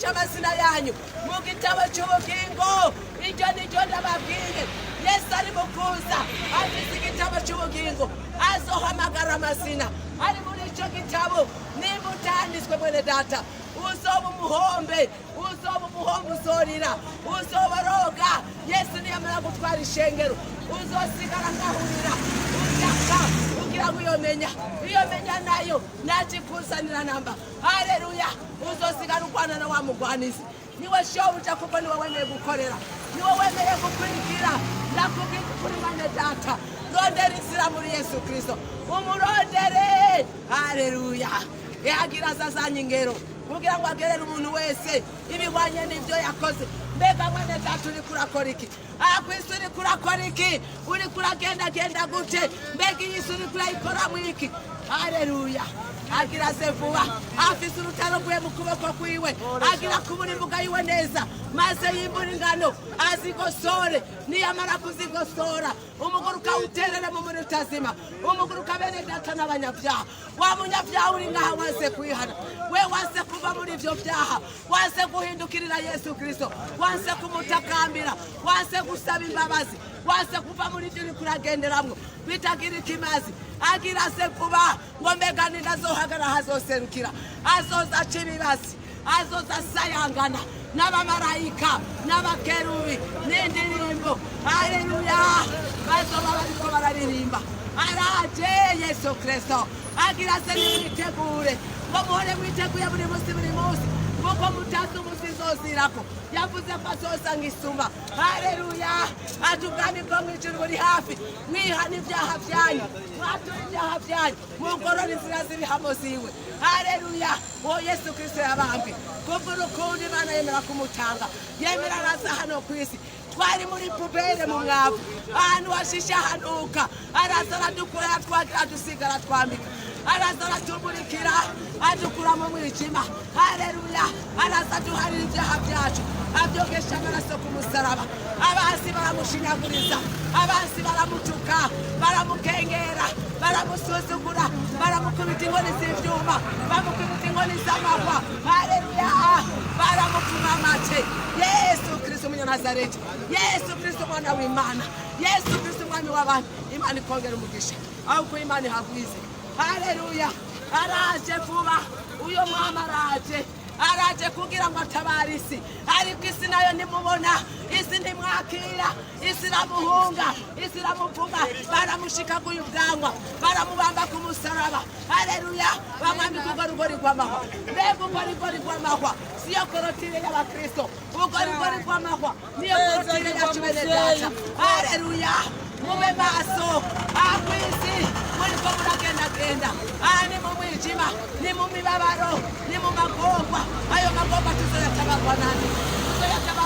Yandikisha amazina yanyu mu gitabo cy'ubugingo. Iryo ni ryo ndababwiye. Yesu ari mu kuza, afite igitabo cy'ubugingo, azohamagara amazina ari muri icyo gitabo. Nimba utanditswe, mwene data, uzoba umuhombe, uzoba umuhombe, uzorira, uzoboroga. Yesu niyamara gutwara ishengero, uzosigara ngahurira utaka kugira ngo iyo menya, iyo menya nayo ntakikuzanira namba. Haleluya! Uzosigara urwana na wa mugwanizi, niwe shobuja, kuko niwe wemeye gukorera, niwe wemeye gukurikira. Ndakubwira ukuri, mwene data, rondera inzira muri Yesu Kristo, umurondere. Haleluya! Yagira azazanye ingero kugira ngo agerere umuntu wese ibihwanye n'ibyo yakoze. Mbega mwene data, uriko urakora iki aha ku isi? Uriko urakora iki? Uriko uragendagenda gute? Mbega iyi si uriko urayikoramo iki? Haleluya! Agira aze vuba, afise urutaro rwe mu kuboko kwiwe, agira kubura imbuga yiwe neza, maze yimbura ingano azigosore. Niyamara kuzigosora, umuguruka uterere mu muriro utazima. Umuguruka, bene data, n'abanyabyaha. Wa munyabyaha uri ngaha, waze kwihana, we waze kuva muri ivyo byaha, waze guhindukirira Yesu Kristo, waze kumutakambira, waze gusaba imbabazi, waze kuva muri ibyo uriko uragenderamwo bitagira ikimazi, agira se vuba. Ngo mbega nindazohagara hazoserukira, azoza aca ibibazi, azoza asayangana n'abamarayika n'abakerubi n'indirimbo. Haleluya! Bazoba bariko bararirimba. Araje Yesu Kristo, agira se. Nimwitegure, ngo muhore mwiteguye buri munsi, buri munsi, kuko mutazi umunsi nzozirako. Yavuze ko azoza nk'isuma. Haleluya! Ati ubwami bwo mw'ijuru buri hafi, mwihana ibyaha byanyu, mwatura ibyaha byanyu, mugorora inzira z'ibihamo ziwe. Haleluya! Uwo Yesu Kristo yabambwe kubw'urukundo, Imana yemera kumutanga, yemera araza hano ku isi. Twari muri poubelle, mu mwavu, ahantu hashishe hanuka. Araza aradukura, aratwagira, adusiga, aratwambika, araza aratumurikira, adukura mu mwijima. Haleluya! Araza aduharira ibyaha byacu, abyogesha amaraso ku musaraba. Abansi baramushinyaguriza, abansi baramutuka, baramukengera, baramusuzugura, baramukubita inkoni z'ibyuma, bamukubita inkoni z'amahwa. Haleluya! Baramupfuma amate. Yesu Kristo umunyanazareti, Yesu Kristo umwana w'Imana, Yesu Kristo umwami w'abantu. Imana ikongera umugisha ahubwo, Imana ihagwize. Haleluya! Araje vuba uyo mwami, araje, araje kugira ngo atabare isi. Ariko isi nayo ntimubona, isi ntimwakira, isi iramuhunga, isi iramuvuma. Baramushikaguye ubwanwa, baramubamba ku musaraba. Haleluya! Bamwambika urwo rugori rw'amahwa. Mbega urwo rigori rw'amahwa siyo clôture y'abakristo? Urwo rigori rw'amahwa niyo clôture yacu, bene data. Haleluya! Mube maso. Aha ku isi muriko muragendagenda, aha ni mu mwijima, ni mu mibabaro, ni mu magorwa. Ayo magorwa tuzoyatabarwa nande? Tuzoyatabarwa.